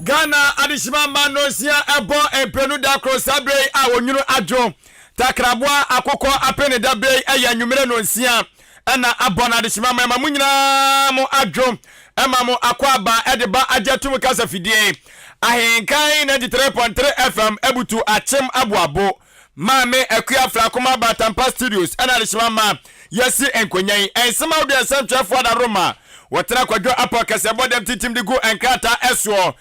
Ghana adehyema mma nnɔnsia ɛbɔ mprenu da koro saa berɛ yi a onwunu adwo takraboa akokɔ ape ne da berɛ yi ɛyɛ anwummerɛ nnɔnsia ɛna abɔ no adehyema mma ɛma mo nyinaa mo adwo ɛma mo akɔ aba ɛde ba agye atum kasa fidie Ahenkan 93.3 FM abutu akyem aboabo Maame Akua Frakoma Batampa Studios ɛna adehyema ma yɛasi nkonya yi. Nsɛm ahodoɔ a nsɛmtwerɛfoɔ adaworoma wɔtena Kwadwo Apaw Kaseɛbɔ dɛm tintim de gu nkrataa soɔ.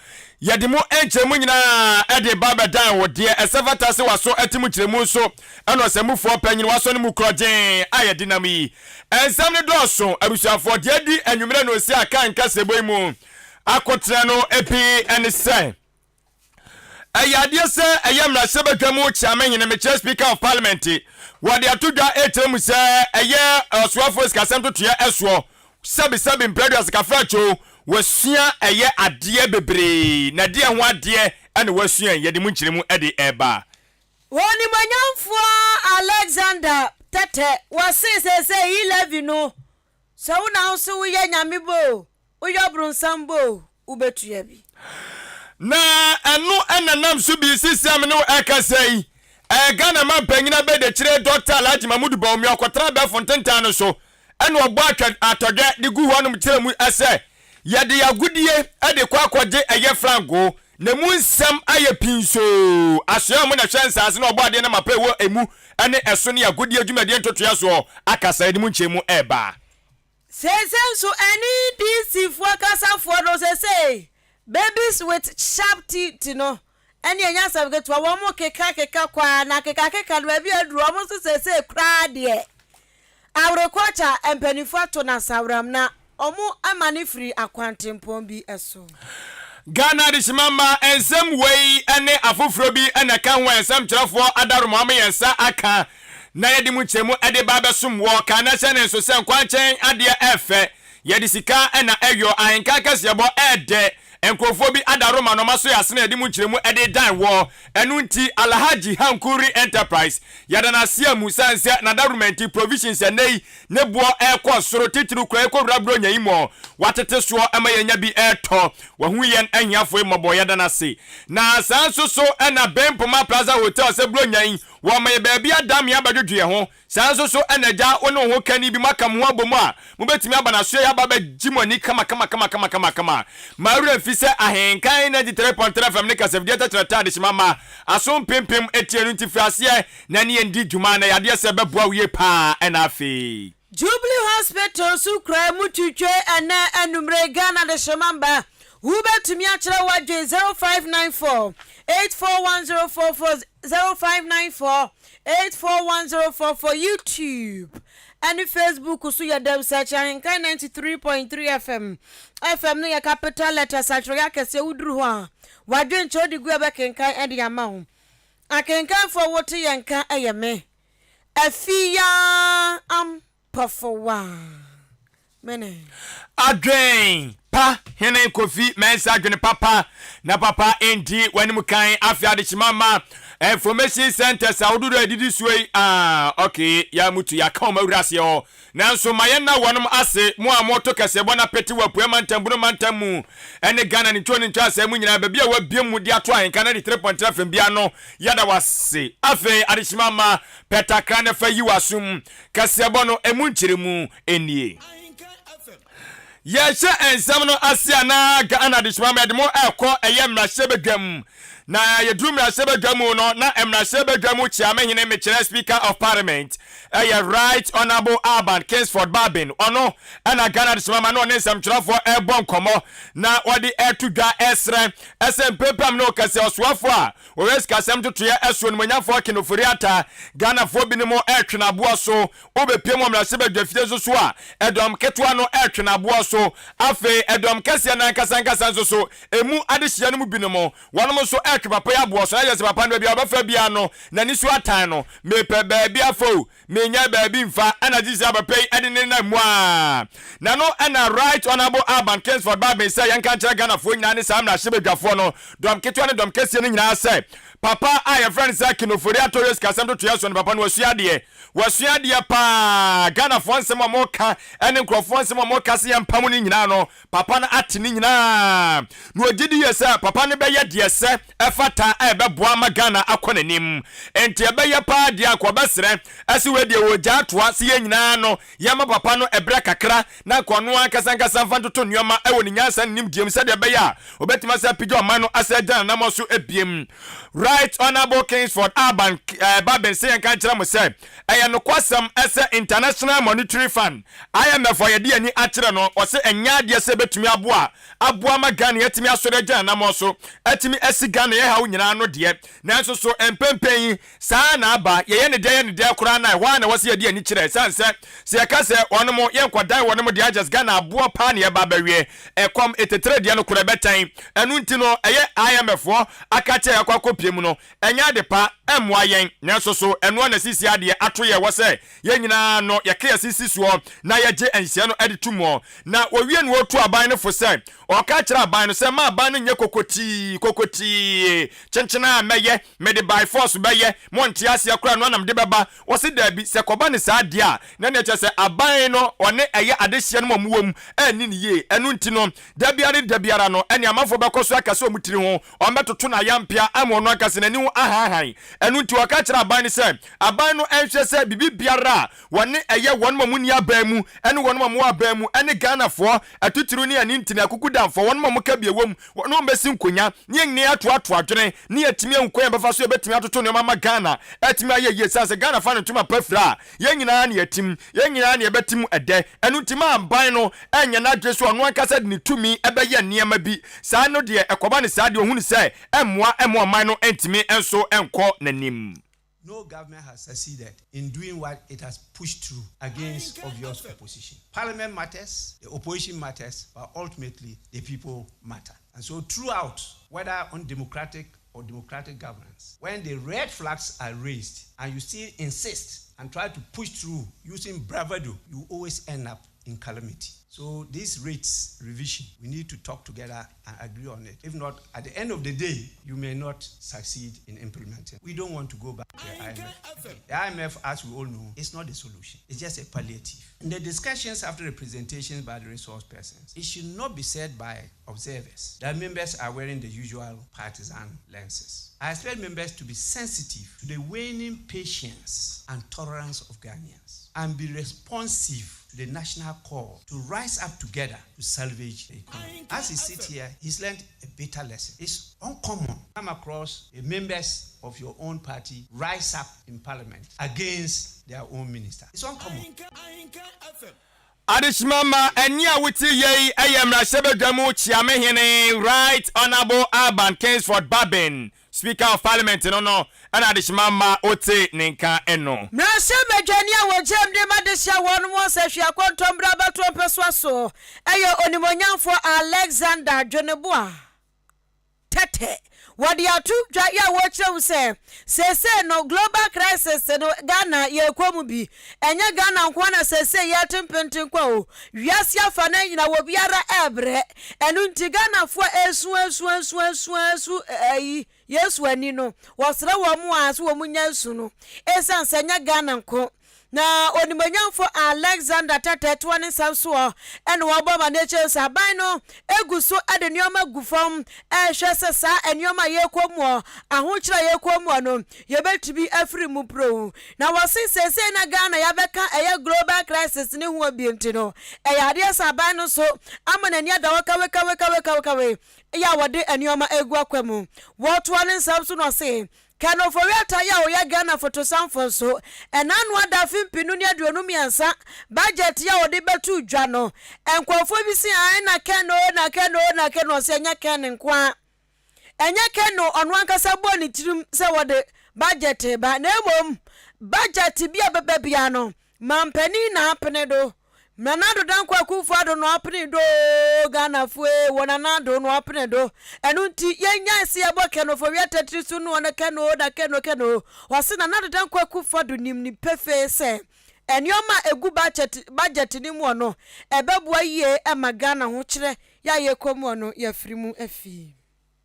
Yɛde mu nkyerɛmu nyinaa de ba bɛdan wo. Deɛ ɛsɛ fata sɛ w'aso te mu nkyerɛmu nso ɛna ɔsɛmmufoɔ panyin w'asɔ no mu korɔgyenn a yɛde nam yi. Nsɛm no dɔɔso abusuafoɔ. Deɛ adi anwummerɛ no ɔsi akan kaseɛbɔ yi mu akotena no bi ne sɛ. Ɛyɛ adeɛ sɛ ɛyɛ mmarahyɛbadwa mu kyeamehene, mekyerɛ Speaker of Parliament, wɔde ato dwa rekyerɛ mu sɛ ɛyɛ ɔsoafoɔ sikasɛm totoeɛ ɛsoɔ, sɛbesɛbe mprɛdua sikafrakyo, wasua ɛyɛ adeɛ bebree, na ɛdeɛ ho adeɛ na wasua yi, yɛde mu nkyerɛmu de reba. Onimuonyamfoɔ Alexander Tɛtɛ, wɔse seesei e-levy no, sɛ wo na wo nso woyɛ Nyame ba o, Woyɛ ɔbronsam bo o, wobɛtua bi. Na ɛno na nam so bi sisi a me ne wo ɛkasa yi, ɛyɛ Ghana manpanyin abadiakyire Dɔkta Alhaji Mahmudu Bawumia ɔkɔtena abɛɛfo ntentan no so ɛna ɔbɔ atwa atɔdwɛ de gu hɔnom kyerɛ mu sɛ yɛde yɛn agodie de kɔ akɔgye ɛyɛ frango na emu nsɛm ayɛ pinsoo asoɛ a wɔn na ɛhwɛ nsaase na ɔbɔ adeɛ na mapa ɛwɔ emu ne ɛso ne agodie dwumadie ntotoeɛ soɔ akasa yɛde mu nkyɛmu ɛreba. Seesei nso NEDC foɔ kasafoɔ no seesei babies with sharp teeth no ɛne ɛnyɛ asɛm ketewa wɔn keka keka kɔ ara na keka keka no baabi aduru wɔn nso seesei koraa deɛ awerekɔkya mpanimfoɔ ato no asaworam na wɔn ama no firi akwantempɔn bi so. Ghana Adehyema mma nsɛm wei ne afoforɔ bi na ɛka ho a nsɛmtwerɛfoɔ adaworoma ama yɛn nsa aka na yɛde mu nkyerɛmu de ba abɛsom wɔ. Ka na hyɛ ne nso sɛ nkwankyɛn adeɛ ɛfɛ, yɛde sika na ɛyɔ, ahenka kaseɛbɔ ɛɛdɛ, nkurɔfoɔ bi adaworoma na wɔaso yɛn asene a yɛde mu nkyerɛmu de dan wɔ. Ɛno nti Alhaji Hankuri Enterprise yɛda no ase amu sane sɛ n'adaworoma nti provisions ɛnnɛ yi Ne boɔ rekɔ soro, titiriw koraa ɛkɔwura Buronya yi mu ɔ. Watete soɔ ma yɛnya bi retɔ. Wahu yɛn ahiafoɔ yi mmɔbɔ, yɛda no ase. Na saa nso so na Bempoma Plaza Hotel sɛ Buronya yi, wɔma yɛn baabi ada ma yɛabɛdwodwo yɛn ho. Saa nso so na agya, wo ne wo hokani bi moaka mo ho abom a, mobɛtumi aba n'asoɛeɛ aba abɛgye mo ani kamakamakamakama. Ma wo werɛ mfi sɛ Ahenkan 93.3 FM ne kasafidie tɛkyerɛtɛ adehyema mma aso mpempem tie no nti firi aseɛ Na ne yɛn di dwuma na yadeɛ sɛ ɛbɛboa wo yie paa ɛna afei. Jubilee Hospital so kura mu twitwe ɛnɛ anumere Ghana dehyema mba wobɛtumi akyerɛ w'adwen 0594 841044 0594 841044 YouTube ɛne Facebook so yɛ dɛm search Ahenkan 93.3 FM FM no yɛ capital letters atwerɛeɛ akɛseɛ woduru hɔ a w'adwenkyerɛ wode gu ɛbɛkenkan ɛde ama wo. Akenkanfo a wote yɛn nka yɛ me, Afi yaa Ampofowaa. Mene. Adwen pa hene Kofi Mensah adwene papa na papa ndi w'anim kan afe adekyema ma information centers ahodoɔ a ɛdidi soɔ yi ah ok ya mutu yɛaka wɔn awura aseɛ hɔ Nanso ma yɛnna wɔnom ase, mo a moto kɛseɛbɔ no apete wɔ Apueɛ Mantam, Bono Mantam mu, ne Ghana ne ntwoo ne ntwaasɛɛ mu nyinaa, baabi a wɔabue mu de ato ahenka no 93.3 FM biara no, yɛda wo ase. Afei, adehyema mma, pɛ takra na fa yi w'asom. Kɛseɛbɔ no, emu nkyerɛmu nie. Yɛhyɛ nsɛm no ase a na Ghana adehyema mma yɛde mo rekɔ ɛyɛ mmarahyɛbadwam. Na yɛduru mmarahyɛbadwa mu no, na mmarahyɛbadwa mu kyeamehene, mekyerɛ Speaker of Parliament, ɛyɛ Right Honourable Alban Kingsford Bagbin, ɔno na Ghana adehyema ma na ɔne nsɛmtwerɛfoɔ rebɔ nkɔmmɔ na ɔde reto dwa resrɛ sɛ mpempem ne ɔkɛseɛ ɔsoafoɔ a ɔhwɛ sikasɛm ntotoeɛ so onimuonyamfoɔ Ken Ofori-Atta, Ghanafoɔ binom retwe no aboɔ so, wobɛpiem wɔ mmarahyɛbadwafie nso so a, ɛdɔm ketewa no retwe no aboɔ so. Afei ɛdɔm kɛseɛ no ankasa ankasa nso so, ɛmu adehyeɛ no mu binom, wɔnom nso retwe papa yi aboɔ so. Na kyerɛ sɛ papa no baabi a ɔbɛfa biara no, n'ani so atan no. Mepɛ baabi afa o, mennya baabi mfa. Ɛna gye sɛ papa yi de ne nam mu ara. Na no ɛna Right Honourable Alban Kingsford Bagbin sɛ yɛnka nkyerɛ Ghanafoɔ nyinaa ne saa mmarahyɛbadwafoɔ no, dɔm ketewa ne dɔm kɛseɛ no nyinaa sɛ, Papa a yɛfrɛ no sɛ Ken Ofori-Atta ɔyɛ sikasɛm ntotoeɛ so no, papa no wasua adeɛ. Wasua adeɛ paa. Ghanafoɔ nsɛm a wɔka ne nkurɔfoɔ nsɛm a wɔka sɛ yɛmpam no nyinaa no, papa no ate ne nyinaa. Na ɔgye di yie sɛ papa no bɛyɛ deɛ ɛsɛ, ɛfata a ɛbɛboa ama Ghana akɔ n'anim. Enti ɛbɛyɛ paa deɛ anka ɔbɛsrɛ sɛ wei deɛ wɔgya atoa sɛ yɛn nyinaa no yɛmma papa no ɛberɛ kakra na anka ɔno ankasa ankasa mfa ntoto nneɛma wɔ ne nyansa ne nimdeɛ mu sɛdeɛ ɛbɛyɛ a ɔbɛtumi asan apagya ɔman no asan agyina n'anammɔn so bio. Right Honourable Kingsford Alban Babbing se yɛnka nkyerɛ mo sɛ ɛyɛ nokwasɛm sɛ International Monetary Fund, IMF, a yɛde yɛn ani akyerɛ no, ɔse ɛnyɛ adeɛ sɛ ɛbɛtumi aboa aboa ma Ghana atumi asɔre agyina n'anammɔn so atumi asi Ghana yɛn haw nyinaa ano deɛ, nanso so mpɛnpɛn yi Saa ara na aba, yɛyɛ ne dɛ yɛ ne dɛ koraa no a, ɛhɔ ara na ɛwɔ sɛ yɛde yɛn ani kyerɛ, ɛsiane sɛ, sɛ yɛka sɛ wɔnom, yɛnkɔdan wɔnom deɛ agyes Ghana aboɔ paa na yɛba abɛweɛ, ɛkɔm, etetere deɛ no korɛ bɛtɛn. Ɛno nti no, ɛyɛ IMF foɔ akakyɛ a yɛakɔ akɔpie mu no, ɛnyɛ ade pa, ɛmmoa yɛn, nanso so ɛno ara na seesei adeɛ ato yɛn, ɛwɔ sɛ yɛn nyinaa no yɛka yɛn se si soɔ na yɛgye nhyehyɛɛ no de to muɔ. Na wɔwie no wɔtu aban no fo sɛ, ɔka kyerɛ aban no sɛ, mma aban no nyɛ kokotii, kokotii, kyenkyen a mɛyɛ, Mede by force bɛyɛ, monte aseɛ koraa ɛno ara na mede bɛba. Wɔse daabi, sɛ ɛkɔba no saa deɛ a, na ɛneɛ kyerɛ sɛ aban no ɔne ɛyɛ adehyeɛ no mu a wɔwɔ mu anni no yie. Ɛno nti no, da biara ne da biara no, ɛneɛ amanfoɔ bɛkɔ so aka sɛ wɔn tiri ho, wɔbɛtoto no ayampea ama ɔno ankasa n'ani ho ahaahan. Ɛno nti wɔka kyerɛ aban no sɛ, aban no nhwɛ sɛ biribi biara a wɔne ɛyɛ wɔn a wɔnni aban mu ne wɔn a wɔwɔ aban mu ne Ghanafoɔ atitiriw ne anintini, akukudamfoɔ, wɔn a wɔka bi wɔ mu, Wɔne wɔn bɛsi nkonya ne yɛn nyinaa atoatoa adwene ne yɛatumi ahu kwan a yɛbɛfa so yɛbɛtumi atoto nneɛma ama Ghana atumi ayɛ yie. Ɛsiane sɛ Ghana fa ne ntoma pa fira a, yɛn nyinaa na yɛatim, yɛn nyinaa na yɛbɛte mu ɛdɛ. Ɛno nti ma aban no nyɛ n'adwene sɛ ɔno ankasa de ne tumi bɛyɛ nneɛma bi. Saa no deɛ ɛkɔba no saa deɛ ɔhunu sɛ ɛmmoa mma ɔman no ntumi nso nkɔ n'anim. No government has succeeded in doing what it has pushed through against obvious opposition. Parliament matters, the opposition matters, but ultimately the people matter. And so throughout, whether on democratic or democratic governance, when the red flags are raised and you still insist and try to push through using bravado, you always end up in calamity. So this rates revision, we need to talk together and agree on it. If not, at the end of the day, you may not succeed in implementing. We don't want to go back to the IMF. The IMF, as we all know, is not the solution. It's just a palliative. In the discussions after the presentations by the resource persons, it should not be said by observers that members are wearing the usual partisan lenses. I expect members to be sensitive to the waning patience and tolerance of Ghanaians and be responsive to the national call to rise up together to salvage the economy. As he sits here, he's learned a bitter lesson. It's uncommon come across the members of your own party rise up in parliament against their own minister. It's uncommon. Adehyema ma ɛnne a wote yei yɛ Mmarahyɛbadwa mu Kyeamehene Right Honourable Alban Kingsford Babbin, Speaker of Parliament no no na adehyema ma wote ne nka no. Mmarahyɛbadwani a wɔgyam de ma dehye a wɔnom wɔ Sahwi Akɔntɔmmrɛ abatoɔ mpɛsoa so yɛ Onimuonyamfoɔ Alexander Dweneboa. Tɛtɛ. Wɔde ato dwa yɛ a wɔrekyerɛ mu sɛ seesei no global crisis no Ghana yɛrekɔ mu bi. Ɛnyɛ Ghana nko ara na seesei yɛrete mpenten kwa o. Wiase afa no nyinaa obiara rebrɛ. Ɛno nti Ghanafoɔ a ɛresu asu asu asu asu ayi Yesu ani no, wɔsrɛ wɔn a sɛ wɔn nya nsu no. Esiane sɛ ɛnyɛ Ghana nko Na Onimuonyamfo Alexander Tɛtɛ toa ne nsɛm soɔ na wabɔ amanneɛ kyerɛ sɛ aban no gu so de nneɛma gu fam rehwɛ sɛ saa nneɛma a yɛrekɔ muɔ, ahokyerɛ a yɛrekɔ muɔ no, yɛbɛtumi afiri mu proo. Na wɔse seesei na Ghana yɛabɛka ɛyɛ global crisis ne ho bi nti no, ɛyɛ adeɛ sɛ aban no nso ama n'ani ada hɔ kawekawekawekawe yɛ a wɔde nneɛma regu akwa mu. Wɔtoa ne nsɛm so na ɔse Ken Ofori-Atta yi a ɔyɛ Ghana fotosanfo nso, ɛna ano ada afe mpenu ne 23 budget yi a ɔde bɛtoo dwa no, nkurɔfoɔ bi se ae na Ken oo na Ken oo na Ken oo, ɔse ɛnyɛ Ken nko ara. Ɛnyɛ Ken o, ɔno ankasa bɔɔ ne tirim sɛ wɔde budget reba, na mmom budget bi a ɛbɛba biara no, Mampanin na apene do. Nana Addo Dankwa Akuffo Addo na ɔpene do oo Ghanafoɔ ee wɔ Nana Addo na ɔpene do. Ɛno nti yɛnyae se yɛbɔ Ken Ofori-Atta tiri so no ɔno Ken oo na Ken o Ken oo. Ɔse Nana Addo Dankwa Akuffo Addo nim no pefee sɛ nnoɔma a ɛgu budget budget no muɔ no ɛbɛboa yie ma Ghana ho kyerɛ yɛ a yɛkɔ muɔ no yɛafiri mu afi.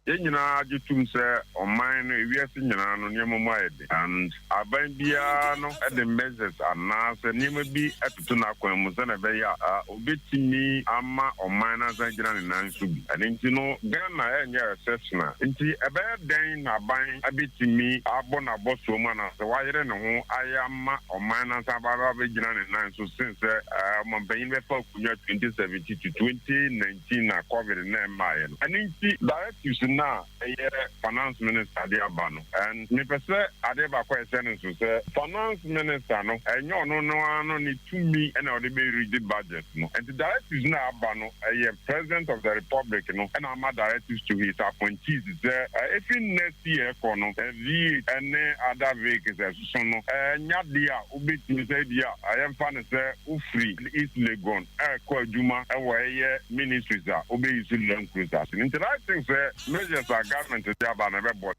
Yɛn nyinaa gye tom sɛ ɔman no, ewiase nyinaa no nneɛma mu ayɛ den and aban biara no de measures anaasɛ nneɛma bi toto n'akwan mu sɛnea ɛbɛyɛ a obetumi ama ɔman no asan agyina ne nan so bi. Ɛno nti no Ghana ɛnyɛ exceptional. Nti ɛbɛyɛ dɛn na aban abetumi abɔ n'abɔsoɔ mu anaasɛ wayere ne ho ayɛ ama ɔman no asan aba abɛgyina ne nan so sen sɛ ɔmanpanyin bɛfa akonnwa 2017 to 2019 nti na covid no mmaeɛ no. Ɛno nti directives no a ɛyɛ finance minister de aba no, and mepɛ sɛ adeɛ baako a ɛhyɛ no nso sɛ finance minister no ɛnyɛ ɔno no ara no ne tumi na ɔde bɛ read budget no. Nti directives no a aba no ɛyɛ president of the republic no na ama directives to his appointees sɛ ɛfiri next year kɔ no V8 ne other vehicles ɛsoso no ɛnyɛ adeɛ a wobɛtumi sɛ ebia yɛmfa no sɛ wofiri East Legon ɛrekɔ adwuma wɔ ɛyɛ ministries a wobɛ use Land Cruiser ase no nti I think sɛ measures a government de aba no ɛbɛboa.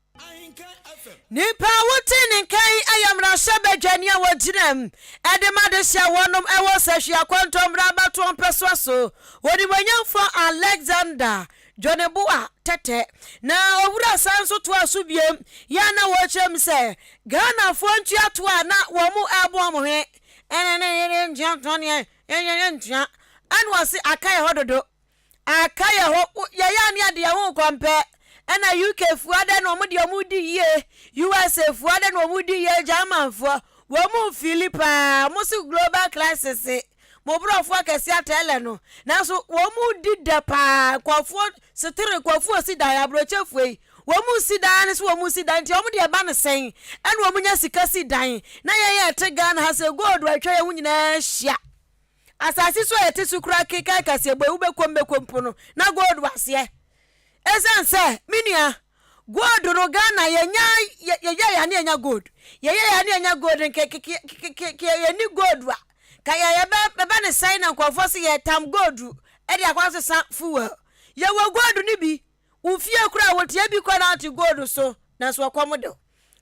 Nipa a wotee ne nka yi yɛ mmarahyɛbadwani a wɔgyina mu de ma adehye a wɔnom wɔ Sahwi Akwantuo Mmara Abatoɔ mpɛsoa so, Onimuonyamfoɔ Alexander Dwoneboa Tɛtɛ. Na owura san nso toaa so biom yɛ a na wɔrekyerɛ mu sɛ Ghanafoɔ ntua toɔ a na wɔn reboa wɔn he ɛne ne yere ntua toɔ neɛ yɛn yɛn ntua ɛna ɔse aka yɛ hɔ dodo aka yɛ hɔ yɛyɛ a ne yɛde yɛn ho kɔmpɛ ɛna UK foɔ adɛn na wɔn deɛ wɔn di yie USA foɔ adɛn na wɔn di yie German foɔ wɔn mu fili paa wɔn se global crisis mo borɔfoɔ akɛseɛ atɛlɛ no nanso wɔn mu di dɛ paa nkurɔfoɔ setere nkurɔfoɔ si dan aburokyefoɔ yi Wɔn mu si dan ne so wɔn mu si dan nti wɔn deɛ ɛba no sɛn ɛna wɔn nya sika si dan na yɛn yɛ ɛte Ghana ha sɛ gold atwa yɛn ho nyinaa ahyia asase so a yɛte so kura keka kaseɛ bɔ ewu bɛkɔm bɛkɔ mpo no na gold wɔ aseɛ ɛsiane sɛ me nua gold no Ghana yɛnya yɛyɛ yɛ ne yɛnya gold yɛyɛ yɛ ne yɛnya gold nkekekeke yɛni gold a ka yɛ yɛbɛ ne sɛn na nkurɔfoɔ se yɛtam gold ɛde akɔ asesa fuel yɛwɔ gold no bi Wo fie koraa wotia bi kɔ na ate gold so nanso ɔkɔm de wo.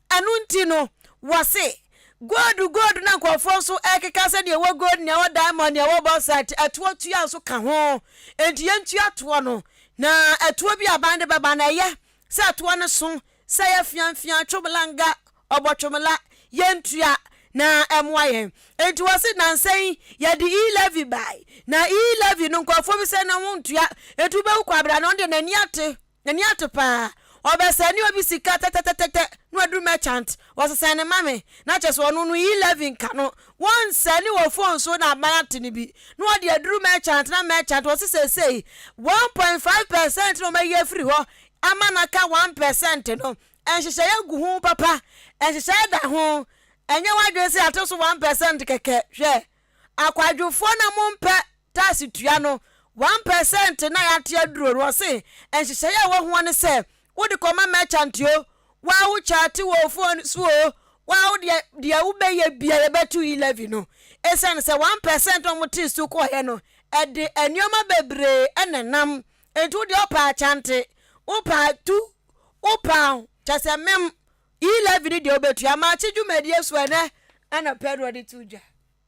Ɛno nti no wɔse gold gold na nkurɔfoɔ nso ɛkeka sɛ deɛ ɛwɔ gold nea ɛwɔ diamond nea ɛwɔ bauxite ɛtoɔ tua nso ka ho. Enti yɛntua toɔ no na ɛtoɔ bi aban de bɛba no ɛyɛ sɛ ɛtoɔ no so sɛ ɛyɛ fiamfia twomlanga ɔbɔtwomla yɛntua na ɛmoa yɛn. Enti wɔse nansa yi yɛde E-levy bae, na E-levy no nkurɔfoɔ bi sɛ na wɔntua, enti wobɛhu Kwabena no ɔno deɛ n'ani ate, n'ani ate paa, ɔbɛsɛne obi sika tɛtɛtɛtɛ na waduru merchant, ɔsesɛne no ma me, na kyerɛ sɛ ɔno no E-levy nka no, wɔnsɛne wɔ phone so na aban ate no bi, na ɔde aduru merchant na merchant wɔse seesei 1.5% na wɔayi afiri hɔ ama no aka 1% no, Nhyehyɛeɛ gu ho papa, nhyehyɛeɛ da ho, ɛnyɛ w'adwene sɛ yɛate so 1% kɛkɛ, hwɛ, akwadwofoɔ na mompɛ tax tua no, 1% na yɛate aduro no, ɔse nhyehyɛeɛ a ɛwɔ hoɔ ne sɛ wode kɔma merchant o, waa wo chate wɔ phone so o, waa wo deɛ deɛ wobɛyɛ bia yɛbɛto yi levy no, ɛsiane sɛ 1% na wɔtee so kɔɔeɛ no, ɛde nneɛma bebree na ɛnam, enti wo deɛ wopɛ akyante, wopɛ atu, Wo paa kyɛ sɛ mem E-levy no deɛ wobɛtua. Makye dwumadie so ɛnɛ anɔpa na ɔde to dwa.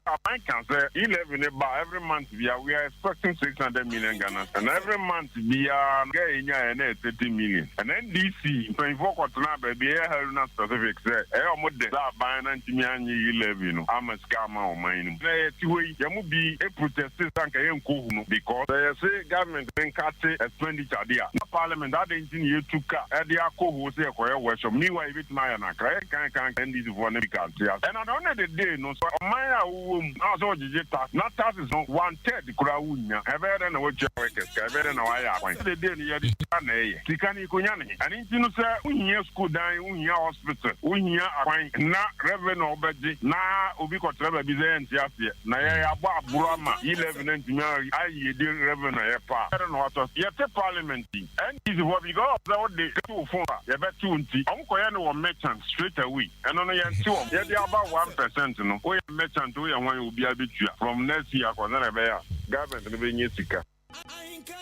Aban ka sɛ E-levy no ba a every month biara we are expecting 600 million Ghana cedis and every month biara no sika a yɛnyaeɛ no yɛ 30 million and NDC mpanyinfoɔ kɔtenaa baabi ɛyɛ Haruna specific sɛ ɛyɛ wɔn dɛ sɛ aban no antumi annye E-levy no amma sika amma ɔman no mu. Na yɛte hɔ yi yɛn mu bi proteste sɛ anka yɛnkɔ hu no because sɛ yɛse government no nkate expenditure de a na parliament adɛn nti na yɛtu ka de akɔ hoo sɛ yɛkɔyɛ workshop meanwhile yɛbɛtumi ayɛ no Accra yɛnkan kan NDC foɔ ne speaker nte ase and at the end of the day no sɛ ɔman a wowɔ mu na sɛ wogyegye tax na taxes no one third koraa wonnya ɛbɛyɛ dɛn na woatua workers ka ɛbɛyɛ dɛn na woayɛ akwan at the day no yɛde sika na ɛyɛ sika no yɛkɔnya no he ɛno nti no sɛ wohia school dan wohia hospital wohia akwan na revenue a wobɛgye na obi kɔtena baabi sɛ yɛnte aseɛ na yɛabɔ aboro ama E-levy no antumi anyedi revenue a yɛpɛ a ɛdɛn na woatɔ yɛte parliament yi NDC foɔ because of sɛ wode to wo phone a yɛbɛte wo nti ɔmo kɔyɛ no wɔ merchant straight away ɛno no yɛnte wɔn yɛde aba 1% no woyɛ merchant woyɛ hwan obiara bɛtua from next year akɔ sɛnea ɛbɛyɛ a government no bɛnya sika.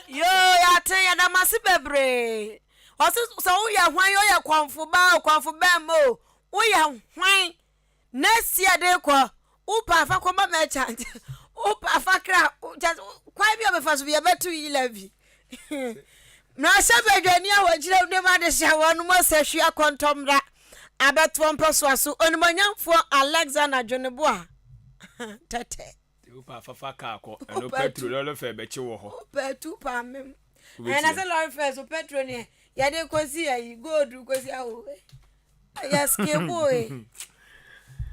Yoo yɛate yɛda mo ase bebree. Ɔse sɛ woyɛ hwan woyɛ kɔmfo ba o kɔmfo bɛɛma o woyɛ hwan next year de kɔ wopɛ afa kɔma merchant wopɛ afa kra kwan bi a bɛfa so bi yɛbɛto yi levy. Mmarahyɛbadwani a wɔgyina mu de ma adehye a wɔnom ɔsahwi akɔntɔmmra abɛtoɔ mpɔsoa so, Onimuonyamfoɔ Alexander Dweneboa Tɛtɛ. Wopɛ afafa kaa kɔ ɛno petro lɔre fɛ bɛkye wɔ hɔ. Wopɛ tu paa mem. Ɛna sɛ lɔre fɛ so petro neɛ yɛde kɔsi ayi gold kɔsi awo. Yɛ skebo e.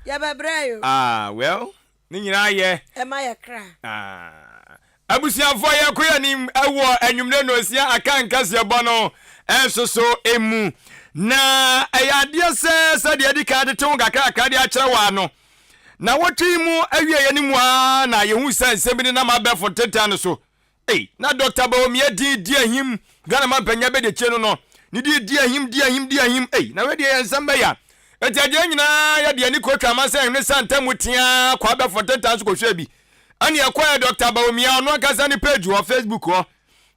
Yɛbɛbrɛ yo. Ah well Ne nyinaa yɛ. Ɛma yɛ kra. Ah. Abusuafoɔ yɛkɔ yɛn anim wɔ anwummerɛ nonsia aka nkaseɛbɔ no nso so mu. Na ɛyɛ adeɛ sɛ sɛdeɛ adi kan tete ho kakrakra de akyerɛ wɔ ano. Na wɔtwe yi mu awieɛ no mu ara na yɛhu sɛ nsɛm bi nenam abɛɛfo ntentan no so. Ei, na Dɔkta Bawumia din di ahim, Ghana manpanyin abɛdiakyire no no, ne din di ahim, di ahim, di ahim, ei, na wei deɛ yɛn nsɛm bɛya. Enti agye yɛn nyinaa yɛde yɛn ani kotwa amansan hwene sa ntam teaa kɔ abɛɛfo ntentan so kɔhwɛɛ bi. Ɛne ɛkɔɛ Dɔkta Bawumia ɔno ankasa ne page hɔ, Facebook hɔ,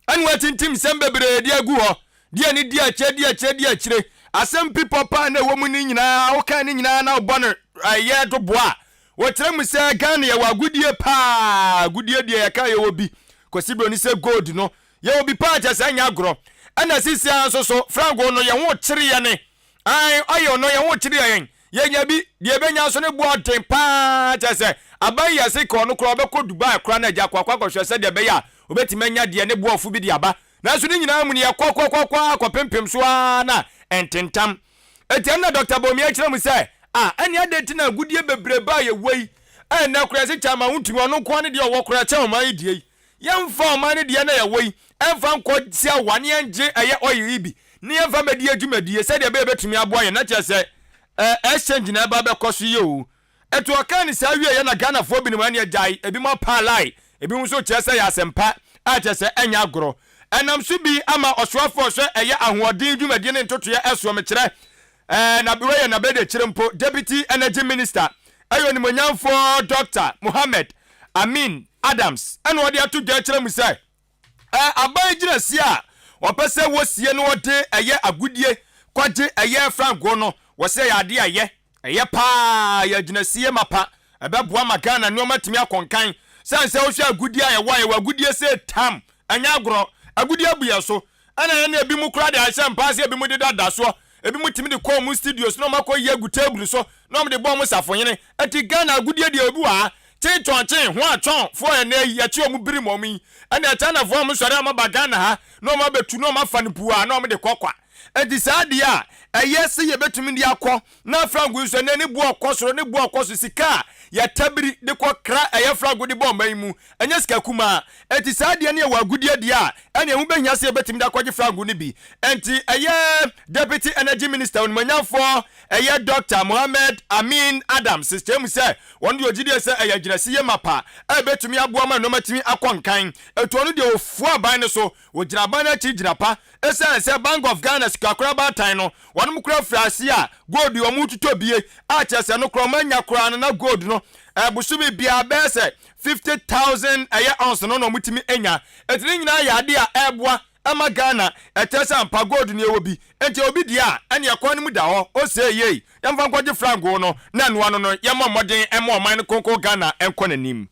ɛne watintim nsɛm bebree de agu hɔ, de ani di akyire, di akyire, di akyire. Asɛm pipɔ paa na ɛwɔ mu no nyinaa, wokan ne nyinaa na wobɔ no ɛyɛ doboa a, Wɔkyerɛ mu sɛ Ghana yɛwɔ agodie paa, agodie deɛ yɛka yɛwɔ bi, Kwasi Broni sɛ gold no yɛwɔ bi paa kyɛ sɛ ɛnyɛ agorɔ. Ɛna sisi ara nso so frango no yɛn ho kyere yɛne, ae oil no yɛn ho kyere yɛn, yɛnya bi, deɛ yɛbɛnya nso ne boɔ den paa kyɛ sɛ aban yi yɛse kɔ no koraa ɔbɛkɔ Dubai koraa na agya akɔ akɔ akɔhwɛ sɛdeɛ ɛbɛyɛ a ɔbɛtumi anya deɛ ne boɔ ɔfo bi de aba. Nanso ne nyinaa mu no yɛkɔ kɔ kɔ kɔ ara kɔpempem so ara na ɛntentam. Enti ɛno na Dɔkta Bawumia kyerɛ mu sɛ, Ah, ɛnneɛ adɛn nti na agudeɛ bebrebe a yɛwɔ yi, a ɛnnɛ koraa yɛse kyɛ ama wontumi, ɔno nko ara ne deɛ ɔwɔ koraa kyɛn ɔman yi deɛ yi. Yɛmfa ɔman no deɛ na yɛwɔ yi mfa nkɔ si awa na yɛngye ɛyɛ oil yi bi na yɛmfa mmɛdi yɛn dwumadie sɛdeɛ ɛbɛyɛ ɛbɛtumi aboa yɛn. Na kyerɛ sɛ eh, exchange na ɛba bɛkɔ so yi o. Ɛto ɔkaa no saa wieɛ na Ghanafoɔ binom ɛneɛ gyae, ebinom apaa line, ebinom nso kyerɛ sɛ ɛyɛ asɛmpa a kyerɛ sɛ ɛnyɛ agorɔ. Ɛnam so bi ama ɔsoafoɔ ɔhwɛ ɛyɛ ahoɔden dwumadie ne ntotoeɛ ɛsoɔ mekyerɛ ɛɛ na wei yɛ n'abɛdiakyire mpo Deputy Energy Minister ɛyɛ onimuonyamfoɔ Doctor Mohammed Amin Adams ɛna ɔde ato dwa kyerɛ mu sɛ Ɛ, aban gyinasie a wɔpɛ sɛ wɔsie na wɔde ɛyɛ agodie kɔgye ɛyɛ frango no, wɔse ɛyɛ adeɛ a ɛyɛ. Ɛyɛ paa, ɛyɛ agyinasie mapa. Ɛbɛboa ma Ghana nneɛma atumi akɔ nkan. Sane sɛ wohwɛ agodie a yɛwɔ a, yɛwɔ agodie sɛ tam, ɛnyɛ agorɔ. Agodie abu yɛn so. Ɛna yɛn ebinom koraa de ahyɛ mpa ase, ebinom deda da soɔ, ebinom tumi de kɔ wɔn studios na wɔn akɔ yi agu table so na wɔn de bɔ wɔn safohene. Ɛti Ghana agodie deɛ obi wɔ ha, kyen twɔn kyen, ho atwɔn foɔ ɛnɛ yi yɛkye wɔn birim wɔn yi, ɛna China foɔ wɔn sɔre a wɔn aba Ghana ha na wɔn abɛtu na wɔn afa no puaa na wɔn de kɔ kwa. Enti saa adeɛ a ɛyɛ sɛ yɛbɛtumi de akɔ na frango nso ɛnɛ ne boɔ kɔ soro ne boɔ kɔ so sika a yɛtabiri de kɔ kra ɛyɛ frango de bɔ ɔman yi mu ɛnyɛ sika kumaa. Enti saa adeɛ no yɛ wɔ agudeɛ deɛ a ɛne ɛho bɛhia sɛ yɛbɛtumi de akɔgye frango no bi. Enti ɛyɛ Deputy Energy Minister Onimuonyamfoɔ ɛyɛ Doctor Mohammed Amin Adams kyerɛ mu sɛ wɔn deɛ ɔgyidie sɛ ɛyɛ agyinasiyɛ mapa a ɛbɛtumi aboa ma nnoɔma atumi akɔ nkan. Enti ɔno deɛ ɔfua aban no so, ɔgyina aban no akyi gyina pa. Esiane sɛ Bank of Ghana sikakora baatan no, wɔnom kora firi ase a gold yi wɔn retotɔ bie a kyerɛ sɛ no koraa wɔn anya koraa no na gold no bosome biara bɛyɛ sɛ 50,000 ɛyɛ ounce no na wɔn tumi nya. Enti ne nyinaa yɛ adeɛ a ɛreboa ɛma Ghana ɛkyerɛ sɛ ampa gold no yɛwɔ bi. Enti obi deɛ a ɛneɛ kwan no mu da hɔ osee yei yɛmfa nkɔgye frangoo no na ɛnoa no no yɛmmɔ mmɔden mma ɔman no konko Ghana nkɔ n'anim.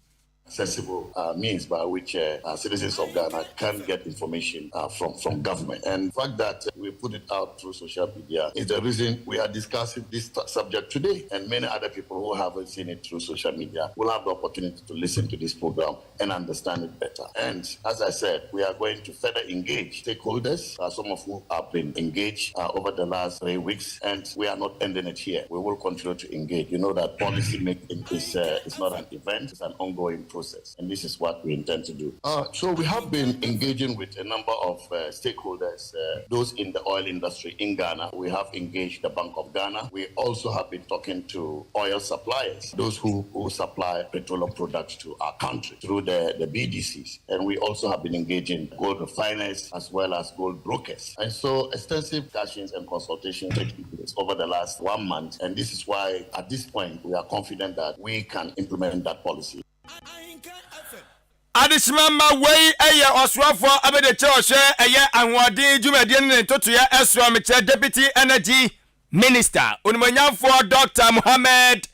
Accessible means by which citizens of Ghana can get information from from government. And the fact that we put it out through social media is the reason we are discussing this subject today. And many other people who haven't seen it through social media will have the opportunity to listen to this program and understand it better. And as I said, we are going to further engage stakeholders, some of who have been engaged over the last 3 weeks, and we are not ending it here. We will continue to engage. You know that policy making is, is not an event, it's an ongoing process, and this is what we intend to do. So we have been engaging with a number of stakeholders, those in the oil industry in Ghana. We have engaged the Bank of Ghana. We also have been talking to oil suppliers, those who, who supply petroleum products to our country through the, the BDCs. And we also have been engaging gold refiners as well as gold brokers. And so extensive discussions and consultations taking place over the last 1 month. And this is why at this point we are confident that we can implement that policy. Adesima mma wei yɛ ɔsoafoɔ abɛdekyerɛ ɔhwɛ ɛyɛ ahoɔden dwumadie ne ne ntotoeɛ ɛsoɔ mekyerɛ Deputy Energy Minister Onimuonyamfoɔ Dɔkta Mohammed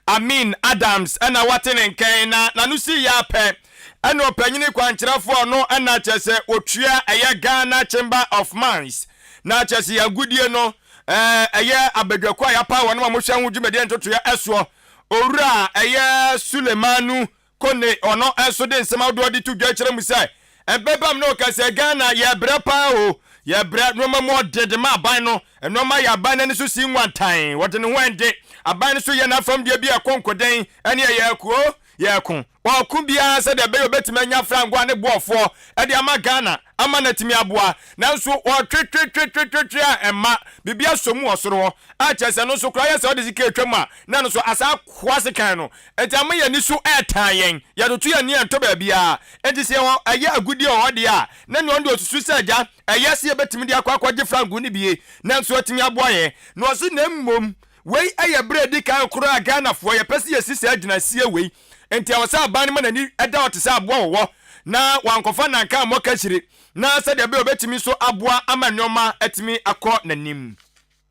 Amin Adams na wate ne nkɛn na n'ano sii yɛ ara pɛ. Ɛna ɔpanyini kwankyerɛfoɔ no na kyerɛ sɛ ɔtua ɛyɛ Ghana Chamber of Mines na kyerɛ sɛ yɛn agodie no ɛyɛ abadwakuo a yɛapaw wɔn a wɔhwɛ ho dwumadie ntotoeɛ ɛsoɔ Owura ɛyɛ Sulemanu Kone ɔno nso de nsɛm ahodoɔ de to dwa kyerɛ mu sɛ ɛbɛbam na ɔka sɛ Ghana yɛbrɛ paa o yɛbrɛ nnoɔma mu ɔden de ma aban no nnoɔma yɛ aban no ani so si nwantan wɔde ne ho ɛnde aban no so yɛ n'afam deɛ bi ɛko nkoden ɛne ɛyɛ akuo yɛko Ɔko biara sɛdeɛ ɛbɛyɛ ɔbɛtumi anya frango a ne boɔfoɔ de ama Ghana ama no atumi aboa. Nanso ɔtwetwetwetwetwe a ɛmma biribi asɔ mu wɔ soro hɔ a kyerɛ sɛ ɛno nso koraa yɛ sɛ ɔde sika retwa mu a na ɛno nso asan akoa sekan no. Enti ama yɛn ani so retan yɛn. Yɛtoto yɛn ani a ɛntɔ baabiara. Enti sɛ yɛwɔ ɛyɛ agudeɛ wɔ hɔ deɛ a na nea ɔno deɛ ɔsusu sɛ agya ɛyɛ sɛ yɛbɛtumi de akɔ akɔgye frango no bie nanso atumi aboa yɛn. Na ɔse na mmom Wei yɛ berɛ a ɛdi kan koraa a Ghanafoɔ yɛpɛ sɛ yɛsi saa gyinasie wei. Enti ɛwɔ sɛ aban no ma n'ani da hɔ te sɛ aboa wɔwɔ na wankɔfa nanka ammɔ kahyire na sɛdeɛ ɛbɛyɛ ɔbɛtumi nso aboa ama nneɛma atumi akɔ n'anim.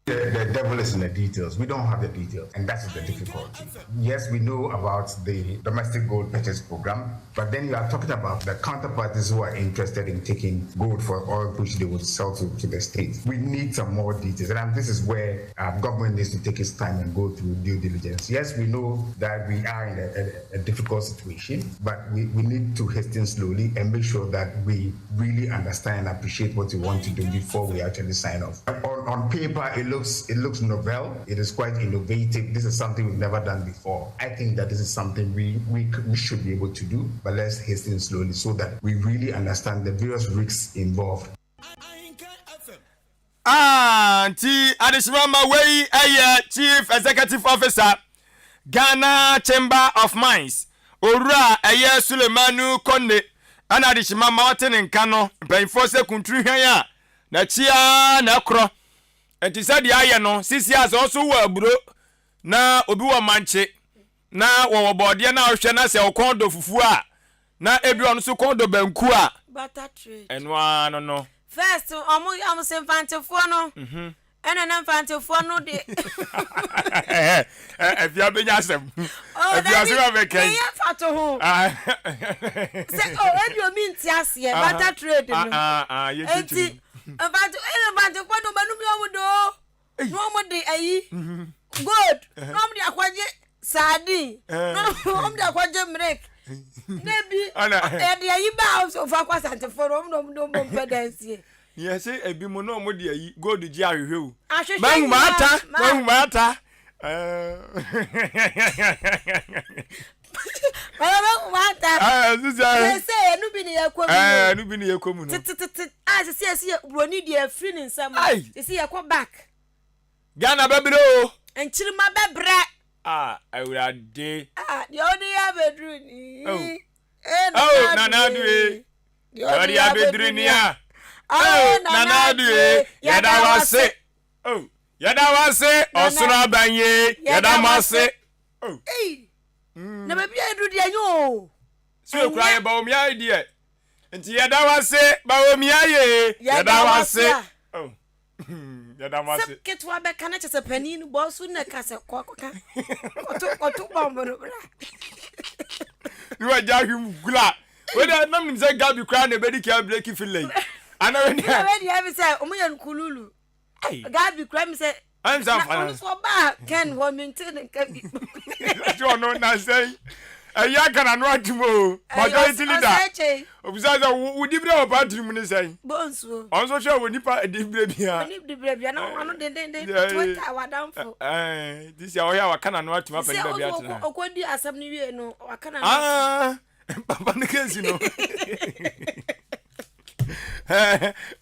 The the devil is in the details. We don't have the details, and that is the difficulty. Yes, we know about the domestic gold purchase program, but then you are talking about the counterparties who are interested in taking gold for oil, which they would sell to, to the state. We need some more details, and this is where uh, government needs to take its time and go through due diligence. Yes, we know that we are in a, a, a difficult situation, but we, we need to hasten slowly and make sure that we really understand and appreciate what we want to do before we actually sign off. On, on paper, it looks it looks novel. It is quite innovative. This is something we've never done before. I think that this is something we, we, we should be able to do, but let's hasten slowly so that we really understand the various risks involved. Ah, nti adehyema ma wei yɛ Chief Executive Officer, Ghana Chamber of Mines, Owura ɛyɛ Sulemanu Konde, ɛna adehyema ma ɔte ne nka no, mpanyinfoɔ sɛ kunturu hwɛn a, n'akyi ara na ɛkorɔ. Nti sɛdeɛ ayɛ no, sisi a sɛ ɔso wɔ aburo na obi wɔ mankye na wɔwɔ bɔɔdeɛ na ɔhwɛ na sɛ ɔkɔn dɔ fufuo a, na ebi ɔno nso kɔn dɔ banku a, Butter trade. ɛno ara no no. First ɔmo ɔmo se mfantefoɔ no ɛna na mfantefoɔ no de. Afia bɛnya asɛm. Oh Afia dabi asɛm a bɛka yi. meyɛ mfato ho. Sɛ oh ebi obi nte aseɛ butter trade no. Enti mfante ɛna mfantefoɔ de ɔmo anum yɛ ɔmo de o. na wɔn de ayi gold na wɔn de akɔgye sardine na wɔn de akɔgye milk na ebi yɛde ayi ba a ofa kɔ asantefoɔ no wɔn na wɔn de wɔn mpɛ dansie. Yɛsɛ ebi mu na wɔn de ayi gold gye ahwehwɛ o. Ahwehwɛ Mahu maata mahu maata. Bàbá mahu maata. Sɛ ɛnu bi ni yɛ kɔ mu. Ɛnu bi ni yɛ kɔ mu no. Tetetete a sisi esi yɛ buroni deɛ efiri ne nsam. Sisi yɛ kɔ back. Ghana bɛbrɛ o. Nkyirima bɛbrɛ. Ah awurade. Ah deɛ ɔde yɛ abɛduru ni. Oh. Oh nana adu e. Deɛ ɔde yɛ abɛduru ni a. Oh nana adu e. Yɛda wase. Oh yɛda wase ɔsono aban ye yɛda mo ase. Oh. Ei. Na baabi a yɛduru deɛ nyɛ o. So ekura yɛ Bawumia yi deɛ. Nti yɛda wase Bawumia ye yɛda wase. Oh. Yɛda mo ase. Sɛ ketewa bɛka na kyɛ sɛ panin no bɔ so na ka sɛ kɔ kɔka kɔto kɔto bɔmbo no bra. Ne wagya ahwim gula. Wei deɛ nam nim sɛ Gabi koraa na ebedi kan breki fila yi. Ana wei deɛ. Wei deɛ ɛbi sɛ ɔmo yɛ no kululu. Gabi kura mi sɛ. Ɛn sɛ nfa na. Ɔno so ɔbaa Ken hɔ mi nti ne nka bi. Ɛti ɔno nansɛn ɛyi aka na no atum o. Majority leader. Obisa sɛ wo di bere wɔ party mu ne sɛn. Bonsuo. Ɔno nso hwɛ wɔ nipa di bere bia. Oni di bere bia na ɔno dendenden Twitter wadanfo. Ɛɛ ti sɛ ɔyɛ a waka na no atum apɛ ne baabi atena. Sɛ ɔkɔ di asɛm no wie no waka na no atum. Papa no kesi no.